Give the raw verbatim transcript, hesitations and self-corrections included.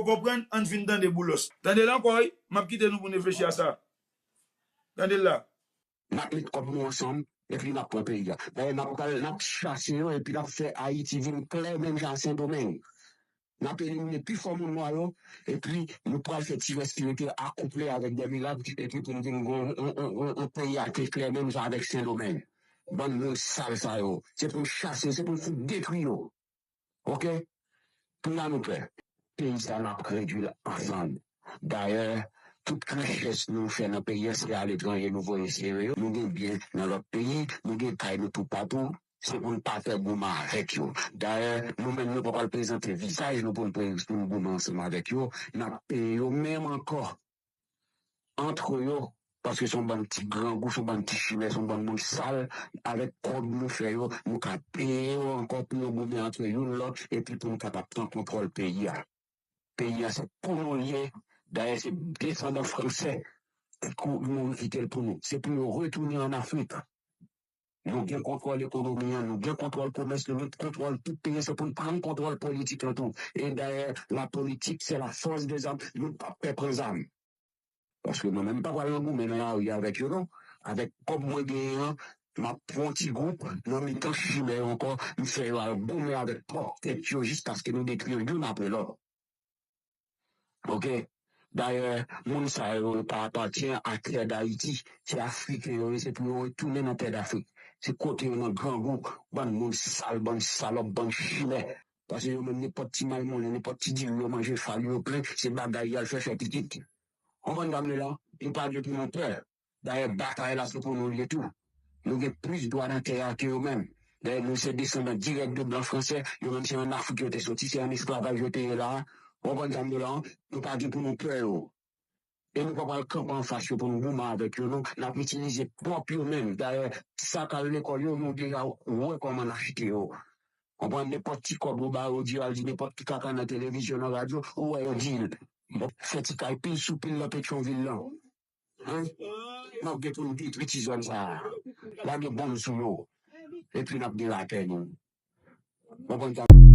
Ou konprann? Ann fin tande Boulos. Tande l ankò, wi. M ap kite nou pou n reflechi a sa. Tande l la. N ap met kòb nou ansanm, epi n ap pran peyi a. Dayè, n ap pral, n ap chase yo, epi n ap fè Ayiti vin klè menm jan a Sendomeng. N ap elimine pi fò moun nwa yo, epi nou pral fè ti rès ki rete akouple avèk dè mirak, epi pou n vin gen yon, yon, yon, yon peyi a ki klè menm jan avèk Sendomeng. Bann moun sal sa yo. Se pou n chase yo, se pou n fout detwi yo. Oke? Pou la nou pè. Peyi sa n ap redwi l ansanm. Dayè, tout richès nou fè nan peyi a, se aletranje nou voye sere yo. Nou gen byen nan lòt peyi, nou gen kay nou toupatou. Se pou n pa pè goumen avèk yo. Dayè, nou menm nou pa pral prezante vizaj nou pou n pre- pou n goumen ansanm avèk yo. N ap peye yo menm ankò. Antre yo, paske se yon bann ti grangou, se yon bann ti chimè, se yon bann moun sal, avèk kòb nou fè yo, nou ka peye yo ankò pou yo goumen antre youn lòt, epi pou nou kapab pran kontwòl peyi a. Peyi a se pou nou l ye, dayè se desandan fransè ki kou- nou kite l pou nou. Se pou yo retounen ann Afrik. Nou gen kontwòl ekonomi an, nou gen kontwòl komès, nou gen kontwòl tout peyi, se pou n pran kontwòl politik lan tou. E dayè, la politique, c'est la force des armes, nou p ap pè pran zam. Paske mwen menm, m pa pral nan goumen nan lari avèk yo non. Avèk kòb mwen genyen an, m ap pran yon ti gwoup nan mitan chimè yo ankò, m fè yo al goumen avèk pwòp tèt yo jiskaske nou detwi yo youn apre lòt. Oke? Dayè, moun sa yo pa apatyen a tè Dayiti. Se Afriken yo ye, se pou yo retounen nan tè Dafrik. Se kote yo nan grangou, bann moun sal, bann salòp, bann chimè. Paske yo menm nenpòt ti malmonnen, nenpòt ti diri yo manje fal yo plen, se bagay y al fè fè pitit. Konprann sa m di la? Nou pa gen pou nou pè. Dayè, batay la se pou nou l ye tou. Nou gen plis dwa nan tè a ke yo menm. Dayè, nou se desandan dirèk de blan fransè, yo menm se ann Afrik yo te soti, se ann esklavaj yo te ye la a. Ou konprann sa m di w la? Nou pa gen pou nou pè yo. E nou pa pral kanpe anfas yo pou nou goumen avèk yo non. N ap itilize pwòp yo menm. Dayè, sa k al lekòl yo, nou deja wè kòman n achte yo. Konprann, nenpòt ti kòb ou ba yo, di yo al di nenpòt ki kaka nan televizyon, nan radyo, ou wè yo di l. Fè ti kay pil sou pil nan Petyonvil lan. Hein? N ap gen pou n detwi ti zòn sa a. Lage bonm sou yo. Epi n ap gen lapè nou. Ou konprann sa?